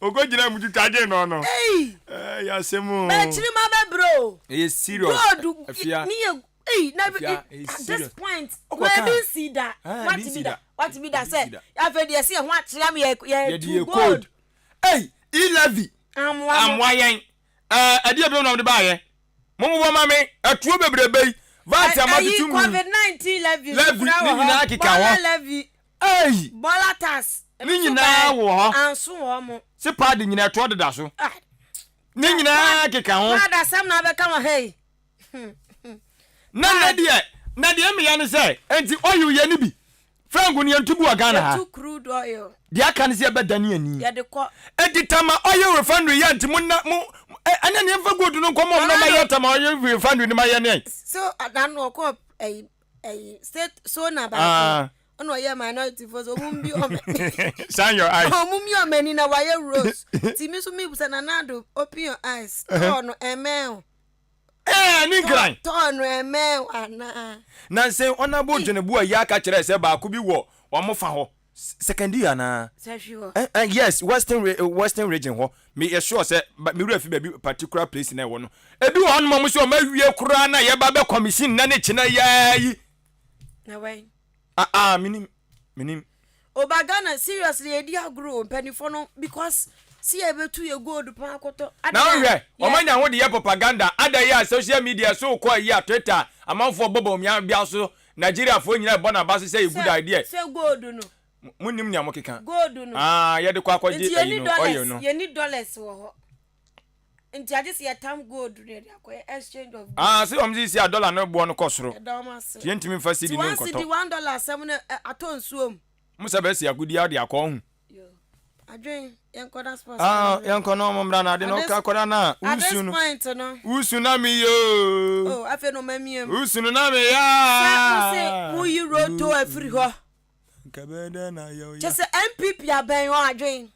Oko gyina mu twitwa gye no no. Ei. Eh, ya asɛm o. Bɛkyiri ma bɛbrɛ o. Ɛyɛ serious. God Afia. ne yɛ ei na Afia, ɛyɛ at this serious. point Ɔkɔ wei ka. bi nsi da. Ah, Wate bi bi nsi da. da. Wate bi da Bi sɛ nsi da. afei deɛ ɛsɛ yɛ ho akyerɛ am yɛ yɛ Yɛde tu yɛ gold. code. Ei, e-levy. Amoa mo. Amoa yɛn. Ɛɛ, ɛdeɛ bi na wɔde baayɛ. Momobɔ ma me. Ɛtuo bebrebe yi. Vat a Ɛyi matoto mu yi. covid 19 levy nso Levy, kura ne wɔ hɔ. nyinaa keka hɔ. Bɔɔla levy. Ei! Bɔɔla tax. Ne nyinaa wɔ hɔ. Anso wɔ mo. Se paadi nyinaa ɛtoɔ deda so. Ah. Ne nyinaa keka ho. Paadi asɛm na abɛka wɔ ha yi. Na na deɛ na deɛ mmea ne sɛ enti oil yɛ ne bi. Frango no yɛntu bi wɔ Ghana ha. Yɛtu crude oil. Deɛ aka ne sɛ yɛbɛdane ani. Yɛde kɔ. Enti Tama oil refinery yɛ nti mo na mo ɛne ne yɛmfa gold no nkɔmɔ ɔmo na ɔma yɛ Tama oil refinery no ma yɛ ne. So n'ano ɔkɔ ɛyi ɛyi state sona baako ɛna ɔyɛ minority fo so ɔmo mbi ɔmo Shine your eyes. Ɔmo mbi ɔmo ani na wayɛ rose ti mi so mi busa Nana Addo open your eyes tɔɔ no ɛmɛn o. Ɛɛ ne nkran. Tɔɔ no ɛmɛn o anaa. Nansa Honourable Dweneboa yi aka kyerɛɛ sɛ baako bi wɔ wɔn fa hɔ Sekondi anaa? Sɛhwi hɔ. Eh, eh, yes, Western, re, Western region hɔ. Me yɛ sure sɛ, me wura fi baabi particular place na ɛwɔ no. Ebi wɔ hɔnom a wɔn sɛ wɔn awie koraa na yɛba bɛ commission na ne kyena yaa yi. Na wɛn? Ah, ah, minim, minim. Oba Ghana seriously yɛdi agorɔ o mpanyinfoɔ no because si yɛ bɛtu yɛ gold paa kɔtɔ. Na wohwɛ, wɔn anya ho de yɛ propaganda, ada yi a social media so kɔ ayi a Twitter amanfoɔ bɔ bawumia bia so, Nigeriafoɔ nyinaa ɛbɔ n'aba so sɛ yɛ good idea. Sɛ gold no. Mo nim nea mo keka. Gold no. Ah, yɛde kɔ akɔgye ayi no, oil no. Yɛni dollars wɔ hɔ. Nti agye sɛ yɛtam gold no yɛde akɔyɛ exchange of gold. Ah, sɛ wɔn sisi a dollar no boɔ no kɔ soro. Yɛda wɔn ase. Nti yɛntumi nfa cedi no nkɔtɔ. Nti one cedi one dollar asɛm no atɔ nsuo mu. Mo sɛ bɛsi agodi ade akɔ ɔho. Yo, adwen yɛnkɔ na sports. Ah, yɛnkɔ na ɔmo mmra na ade na ɔka akɔda na wusu no. At this point no. Wusu na mi yo. Oh, afei na ɔma miem. Wusu no na mi ya. Sɛ mo se mo yi roto afiri hɔ. Kyɛ sɛ NPP abɛn hɔ adwen.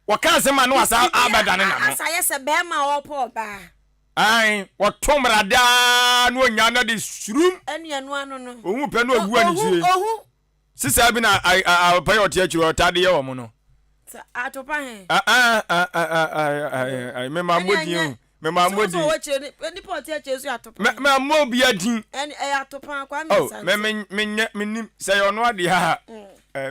Wɔka asɛm a na wasa abɛdane n'ano. Asa ayɛ sɛ bɛrima a ɔrepɛ ɔbaa. Ae, wɔto mmara daa na onya na de surum. Ɛne ɛno ano no. Ohu pɛ na ogu anigye. Ohu. Sisaa bi na pɛ yɛ ɔte akyiri ɔtaa de yɛ wɔn no. Sɛ atopa he. Mema mmɔ din o. Mema mmɔ din. Sɛ wɔkyerɛ nipa ɔte akyire nso yɛ atopa. Mema mmɔ obi adin. Ɛne ɛyɛ atopa Kwame Asante. Me me menyɛ menim sɛ yɛ ɔno adeɛ a.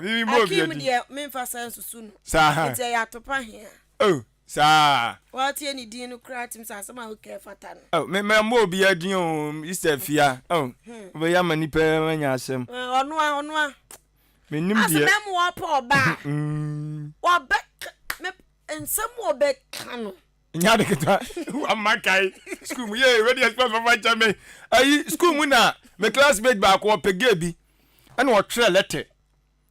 Mimi mmɔ obi adin. Akim deɛ memfa saa nsusu no. Saa. Nti ɛyɛ atopa he a. Oh saa. Wɔatie ne din no koraa tim sɛ asɛm a woka fata no. Oh me mɛ obi adin o Easter fia. Oh wobɛyɛ ama nipa anya asɛm. Ɔno a ɔno a. Menim deɛ. Asɛm mu wɔpɛ ɔbaa. Wɔbɛ me nsɛm wɔbɛka no. Nya de ketewa wama kae school mu yee wɛde express fafa nkyɛn me ayi school mu na me classmate baako ɔpɛ gay bi ɛna ɔtwerɛ lɛtɛ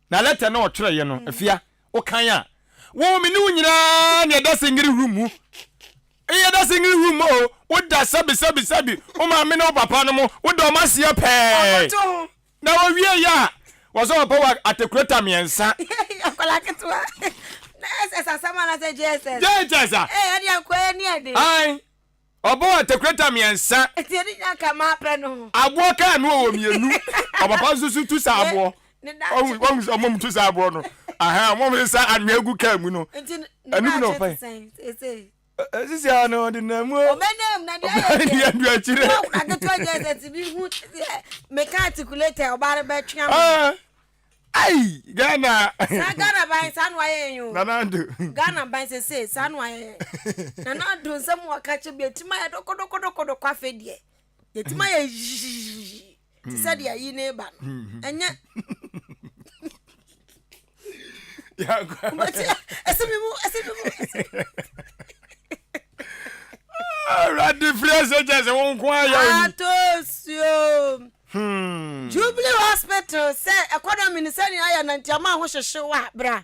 na lɛtɛ na ɔtwerɛ yɛ no afia wokan a wo me ne wo nyinaa na ɛda singiri room mu yɛda singiri room mu o woda sɛbi sɛbi sɛbi wo maame ne wo papa no mo woda ɔmo aseɛ pɛɛ Na wɔwie yɛ a, wɔsɛ wɔpɛ wɔ atekureta mmiɛnsa. Akwadaa ketewa. Na SS asɛm anaasɛ JSS? JHS a. Ee, ɛde akwadaa ni ɛde. Ae, ɔbɔ wɔ atekureta mmiɛnsa. Eti ɛde nya nka maa pɛ no ho. Aboɔ kaa no wɔ mmienu. Ɔpapa nso so tu saa aboɔ. Wɔn wɔn wɔn tu saa aboɔ no. Ahan wɔn sesa anwea gu kaa mu no. Nti ne daakye te sɛn seesei? Sisi a no ɔde nam mu. Ɔbɛnam na deɛ ayɛ deɛ. Ɔbɛn deɛ akyire. Wɔn akora ketewa gyɛ sɛ ti bi hu meka articulator ɔbaa no bɛtwe ama. Ayi Ghana. Saa Ghana ban saa no ayɛ yɛn o. Nana Addo. Ghana ban sese saa no ayɛ yɛn. Nana Addo nsɛm wɔ ka kyɛ bi etim ayɛ dokodokodokodoko afɛ deɛ. Etim ayɛ yiyii. Te sɛ deɛ ayi ne ba no. Ɛnyɛ. Ɛsɛ mi mu ɛsɛ mi mu. Awurade firi ase kyɛ sɛ wo nko ayɛ wo ni. Atosuo. Jubilee Hospital sɛ economy no sɛnea ayɛ no nti ama ho hyehye wo a bra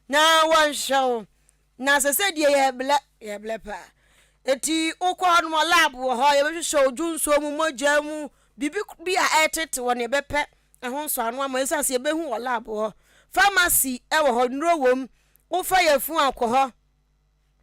na wɔnhwɛ wo. Na sɛsɛ deɛ yɛblɛ, yɛblɛ paa. Eti wokɔ hɔ nom a lab wɔ hɔ, yɛbɛhwehwɛ wo dwonsuo mu, mogya mu, biribi bi a ɛretete wɔ no yɛbɛpɛ ɛho nsɔano ama ɛsiane sɛ yɛbɛhu wɔ lab hɔ. Pharmacy wɔ hɔ, nnuro wɔ mu. Wofa yafunu a kɔ hɔ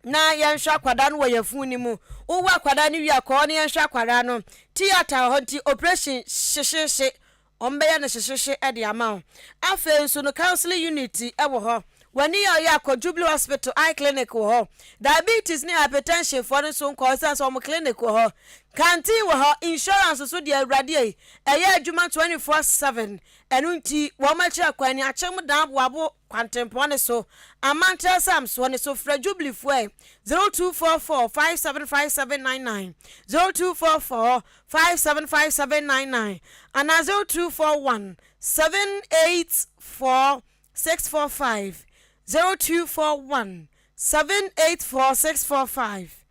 na yɛnhwɛ akwadaa no wɔ yafunu no mu. Wowo akwadaa no wie a kɔ hɔ na yɛnhwɛ akwadaa no. Theatre wɔ hɔ nti operation hyehyehye Wɔbɛyɛ no hyehyehye de ama wo. Afei nso no counseling unit wɔ hɔ. W'ani yɛ ɔyɛ a kɔ Jubilee Hospital eye clinic wɔ hɔ. Diabetes ne hypertension foɔ no nso nkɔ hɔ ɛsiane sɛ wɔn clinic wɔ hɔ. Canteen wɔ hɔ. Insurance nso deɛ awurade ei, ɛyɛ adwuma 24/7. Ɛno nti wɔn akyiri akwan ni Akyem Dan Aboabo kwantempɔn no so, Amantrɛ Samsoɔ no so. Frɛ Jubilee foɔ ɛ, 0244 575799, 0244 575799 anaa 0241 784 645, 0241 784 645.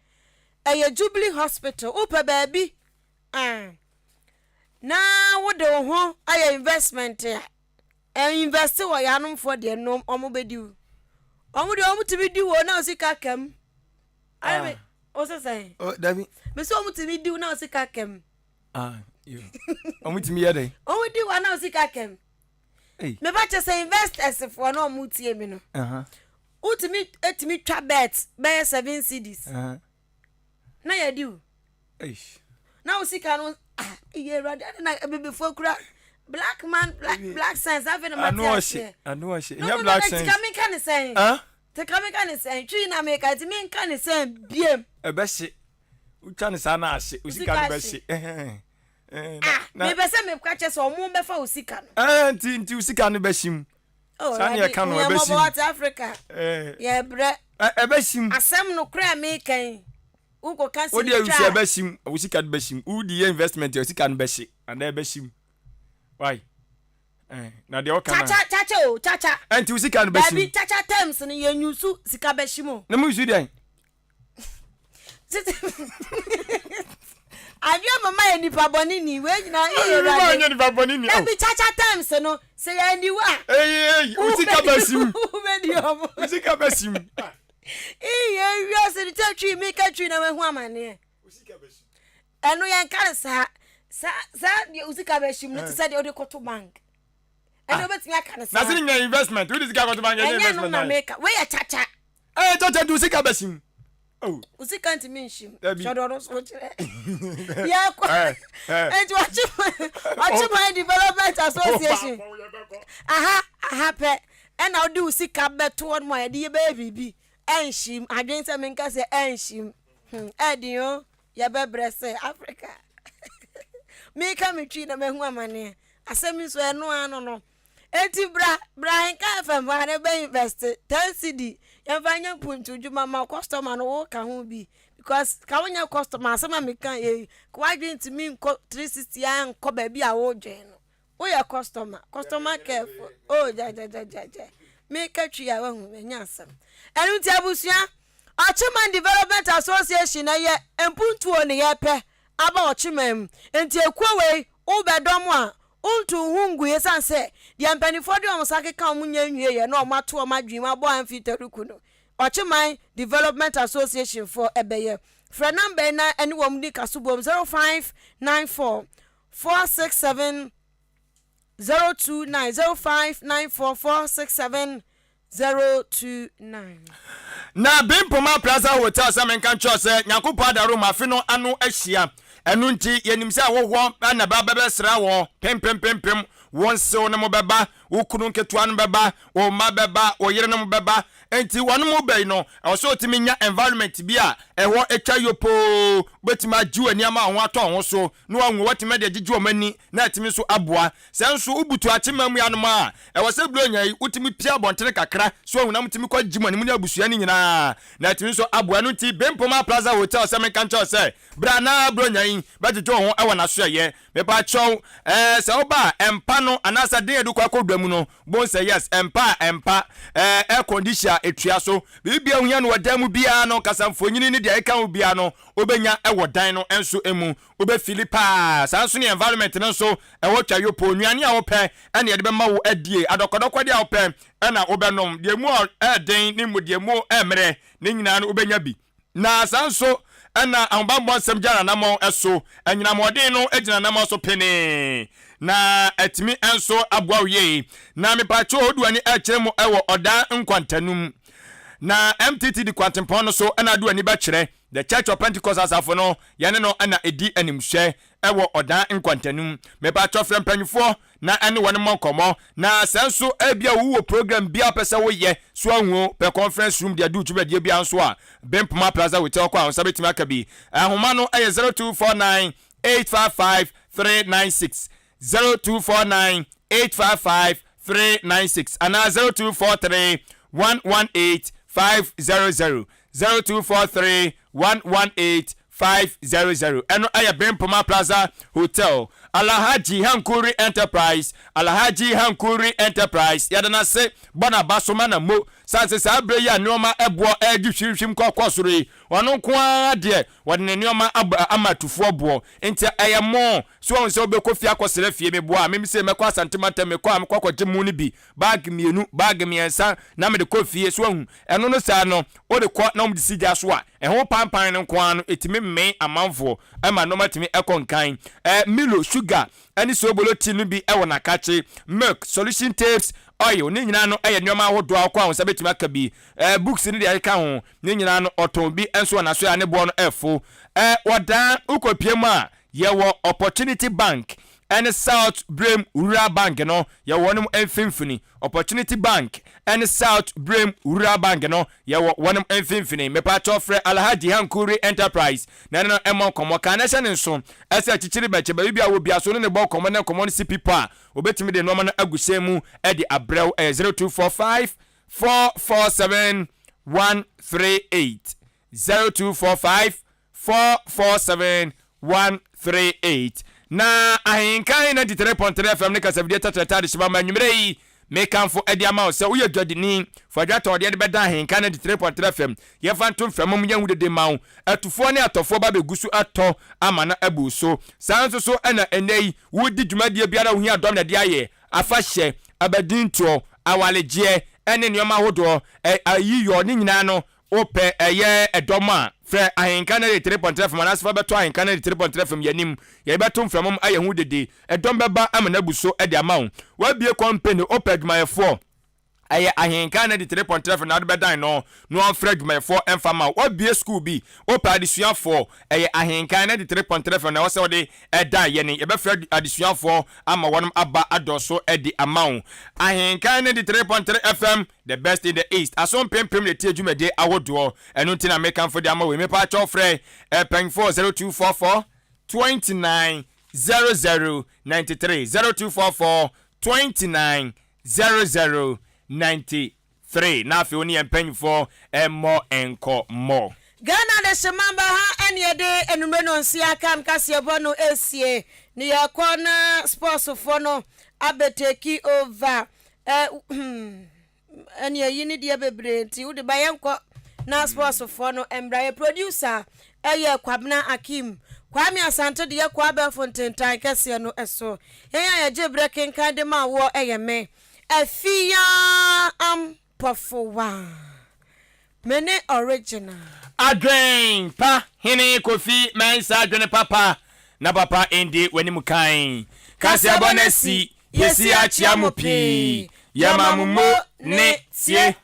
Ɛyɛ Jubilee Hospital. Wopɛ baabi a na wode wo ho ayɛ investment a. Invest wɔ yanomfoɔ deɛ no ɔmo bɛdi wo. Ɔmo deɛ ɔmo tumi di wo na osika kam. Ayɛ me o sɛ sɛn? Oh, dabi. Me sɛ ɔmo tumi di wo na osika kam. Ah, yo. Ɔmo tumi yɛ dɛn? Ɔmo di wo na osika kam. Hey. Me ba kyɛ sɛ investors foɔ na ɔmo tie mi no. Wotumi etumi twa bet bɛyɛ 7 cedis. Na yɛ di wo. Na wo sika no, ah, iye Awurade, ade na abibifoɔ kura black man, black, black sense afei na mate aseɛ. Ano ɔhye, ɛnyɛ black sense. Sika menka ne sɛn? Sika menka ne sɛn? Twi na meka nti menka ne sɛn biem. Ɛbɛhye, wotwa ne saa na ahye, wo sika no bɛhye. Ah, mepɛ sɛ meka kyɛ sɛ ɔmo bɛfa wo sika no. Nti wo sika no bɛhye mu. Oh, Saa ne yɛka no, ɛbɛhye mu. Wate Africa. Yɛbrɛ. Ɛbɛhye mu. Asɛm no koraa meka yi. Wokɔka Wode awusi ɛbɛhye mu, wo sika no bɛhye mu. Wodi yɛ investment a, sika no bɛhye anaa ɛbɛhye mu. Why? Na deɛ ɔka na. Chacha chacha o chacha. Ɛnti wo sika no bɛhye mu. Dabi, chacha terms no yɛn yusu sika bɛhye mu. Na mo yusu deɛn? Adwene mama yɛ nipa bɔne ni wei nyinaa yɛ yɛ awurade. Nyɛ nipa bɔne ni. Dabi, chacha terms no sɛ yɛn ni wa. Eyi eyi wo sika bɛhye mu. Wobɛdi ɔmo. Wo sika bɛhye mu. Iye wiase no kyɛ twi mi ka twi na wahu amaneɛ. Ɛno yɛn ka no saa saa saa deɛ wo sika bɛhye mu no te sɛ deɛ wode kɔto bank. Ɛno wobɛtumi aka no saa. Na sɛ nyɛ investment, wode sika kɔto bank ɛnyɛ investment. Ɛnyɛ no na meka, wei yɛ kyakya. Ɛyɛ kyakya nti wo sika bɛhye mu. Oh. Wo sika ntumi nhye mu. Hyɛ deɛ ɔno so kyerɛ. Yɛkɔ. Nti Ɔkyeman Development Association. Aha aha pɛ ɛna wode wo sika bɛto hɔ nom a yɛde yɛ bɛyɛ biribi. Ɛnhye mu. Adwene sɛ menka sɛ ɛnhye mu. Ɛden o, yɛbɛbrɛ sɛ Africa. Meka me twi na mahu amaneɛ. Asɛm yi nso ɛno ara no no. Enti bra, bra Ahenka FM ha na bɛ invest 10 cedi yɛmfa nyɛ mpuntu dwuma ma customer no, wo ka ho bi, because ka wonyɛ customer, asɛm a meka yɛ yi, ka w'adwene ntumi nkɔ 360 a nkɔ baabi a wodwen no. Woyɛ customer, customer care fo. Oh, gyagyagyagyagya, meka twi a wahu manya asɛm. Ɛno nti abusua, Ɔkyeman Development Association, ɛyɛ mpuntuo ne yɛpɛ aba Ɔkyeman mu. Nti ekuo wei wobɛdɔm a wontu wo ho ngu, esiane sɛ deɛ mpanimfoɔ de wɔn nsa keka wɔn nyɛ nwieeɛ na wɔato wɔn adwene mu abɔ amfi taruku no. Ɔkyeman Development Association foɔ ɛbɛyɛ. Frɛ number yi na ɛne wɔn di kasobom, 0594 467 029, 0594 467 029. Na Bimpoma Plaza Hotel, sɛ menka nkyerɛ sɛ Nyankopɔn adaro ma afe no ano ahyia. Ɛno nti yɛnim sɛ ahohoɔ na ba bɛbɛsra wɔ pempempempem. Wo nsew no mo bɛba, wo kunu nketewa no bɛba, wo mma bɛba, wo yerenom bɛba. Nti wɔn mo bɛyi no, ɛwɔ sɛ wotumi nya environment bi a ɛhɔ atwa yopoo, wobɛtumi agye w'ani ama wo ho atɔ wo ho so na wahu, watumi de agyegye wɔn ani na atumi nso aboa. Sɛ nso wobutu akyema mu anom a, ɛwɔ sɛ buronya yi wotumi pia abɔntene kakra so ahu na motumi kɔ gye mo anim ne abusua no nyinaa na atumi nso aboa. Ɛno nti Bempoma Plaza Hotel, sɛ menka nkyerɛ wo sɛ bra na buronya yi bɛgyegye wo ho wɔ n'asoɛeɛ. Mepakyɛw, ɛɛ sɛ woba a, mpa no anaasɛ den a yɛde kɔ akɔdwa mu no, bohu sɛ yes, mpa a ɛmpa, ɛɛ air condition a ɛtua so, biribi a wohia no wɔ dan mu biara no, kasamfonin ne deɛ ɛka ho biara no, wobɛnya wɔ dan no nso mu. Wobɛfili paa. Saa nso ne environment no nso, ɛhɔ twa yopoo. Nnuane a wopɛ ɛna yɛde bɛma wo adie. Adɔkɔdɔkɔdeɛ a wopɛ ɛna wobɛnom. Deɛ mu ɛɛden ne mu deɛ mu ɛmmerɛ, ne nyinaa no wobɛnya bi. Na saa nso ɛna ahobammɔ nsɛm gyina n'anammɔn so. Anyinam ahoɔden no gyina n'anammɔn so penee, na atumi nso aboa wo yie. Na mepatwo, wode w'ani ɛkyerɛ mu ɛwɔ Ɔdaa nkwantanum. Na MTT di kwantempɔn no so ɛna ade w'ani bɛkyerɛ. The Church of Pentecost asafo no, yɛne no na ɛdi animhwɛ ɛwɔ Ɔdaa nkwantanum. Mepatwo, frɛ mpanyinfoɔ na ɛne wɔn mmɔ nkɔmmɔ. Na sɛ nso ebia wowɔ program bi a wopɛ sɛ woyɛ, so ahu o, pɛ conference room de adi wo dwumadie biara nso a, Bempoma Plaza Hotel kɔ a wo nsa bɛtumi aka bi. Nhoma no yɛ 0249 855 396, 0249 855 396 anaa 0243 118 500, 0243 118 500. Ɛno ɛyɛ Bempoma Plaza Hotel. Alhaji Hankuri Enterprise, Alhaji Hankuri Enterprise, yɛde no ase bɔ n'aba so ma na mo. Sane sɛ saa berɛ yi a nnoɔma boɔ regye hwimhwim kɔ kɔ soro yi, ɔno nko ara deɛ wɔde ne nnoɔma abɔ ama atufoɔ boɔ. Nti ɛyɛ mo so wahu sɛ wobɛkɔ fie akɔsrɛ fie meboa a, me sei mɛkɔ Asante mantam mekɔ a mekɔ akɔgye mo no bi, bag mmienu, bag mmiɛnsa na mede kɔ fie. So wahu? Ɛno no saa no wode kɔ na wɔde si gya so a, ɛho pampan no nko ara no ɛtumi mee amanfoɔ ma nnoɔma tumi kɔ nkan. Ɛɛ Milo, sugar, ne soobolo tea no bi wɔ n'akakye, milk, solution tapes, oil, ne nyinaa no yɛ nneɛma ahodoɔ a wokɔ a wo nsa bɛtumi aka bi. Eh, books ne deɛ ɛkeka ho, ne nyinaa no ɔtɔn bi nso wɔ n'asoɛ a ne boɔ no ɛfo. Eh, wɔdaa wokɔpie mu a, yɛwɔ Opportunity Bank ne South Brem Rural Bank no, yɛwɔ wɔn mfimfini. Opportunity Bank ne South Brem Rural Bank no, Yɛwɔ wɔnom mfimfini. Mepakyɛw frɛ Alhaji Hankuri Enterprise na ɛne no mmɔ nkɔmmɔ. Ka na hyɛ no nso sɛ akyikyiri bɛkyɛ baabi biara a ɔwɔ biara so ne no bɔ nkɔmmɔ na nkɔmmɔ no si pi pɔ a, obetumi de nnoɔma no agu hyɛn mu de abrɛ wo. Ɛyɛ 0245 447 138. 0245 447 138. Na Ahenkan 93.3 FM ne kasafidie tɛtrɛtɛ adehyema ma anwummerɛ yi mekamfo de ama wo sɛ woyɛ dwadini fa dwatɔn deɛ de bɛda Ahenkan 93.3 FM yɛmfa nto mframa mu yɛnhu dede ma wo atufoɔ ne atɔfoɔ ba bɛgu so atɔ ama no abu so saa nso so ɛna ɛnnɛ yi wodi dwumadie biara wohia dɔm na ɛde ayɛ afahyɛ abadintoɔ awaregyeɛ ɛne nneɛma ahodoɔ ayiyɔ ne nyinaa no Wopɛ ɛyɛ ɛdɔm a, frɛ Ahenka 93.3 FM anaasɛ fa bɛto Ahenka 93.3 FM yɛn anim. Yɛde bɛto mframa mu ayɛ ho dede. Ɛdɔm bɛba ama no abu so de ama wo. Woabue kɔmpene, wopɛ adwumayɛfoɔ? Ɛyɛ Ahenka 93.3 FM na wode bɛdan no na wɔamfrɛ adwumayɛfoɔ mfa mma wo. Woabue sukuu bi, wopɛ adesuafoɔ? Ɛyɛ Ahenka 93.3 FM na ɛwɔ sɛ wode dan yɛn. Yɛbɛfrɛ adesuafoɔ ama wɔnom aba adɔso de ama wo. Ahenka 93.3 FM. The best in the east aso mpempem na etie dwumadie ahodoɔ ɛno nti na mekamfo de ama wei mepaakyɛw frɛ mpanyinfoɔ 0244 29 00 93 0244 29 00 93 na afei wo ne yɛn mpanyinfoɔ mmɔ nkɔmmɔ. Ghana Adehyeman ba ha ɛne yɛde anumere nɔnsia kam kaseɛbɔ no ɛresie ne yɛkɔ na sports foɔ no abɛ take over. Eh, hmm, ɛne ayi ne deɛ bebree nti wode ba yɛnkɔ na sportsfoɔ no mmra. Yɛ producer ɛyɛ Kwabena Akim. Kwame Asante de yɛkɔ abɛɛfo ntentan kɛseɛ no so. Yɛn a yɛgye berɛ kenkan de ma woɔ ɛyɛ me, Afia Ampɔfowa. Me ne original. Adwen pa hene Kofi Mensah adwene papa na papa ndi w'anim kan. Kaseɛbɔ no asi, yɛsi akyea mo pii, yɛma mo mo ne tie.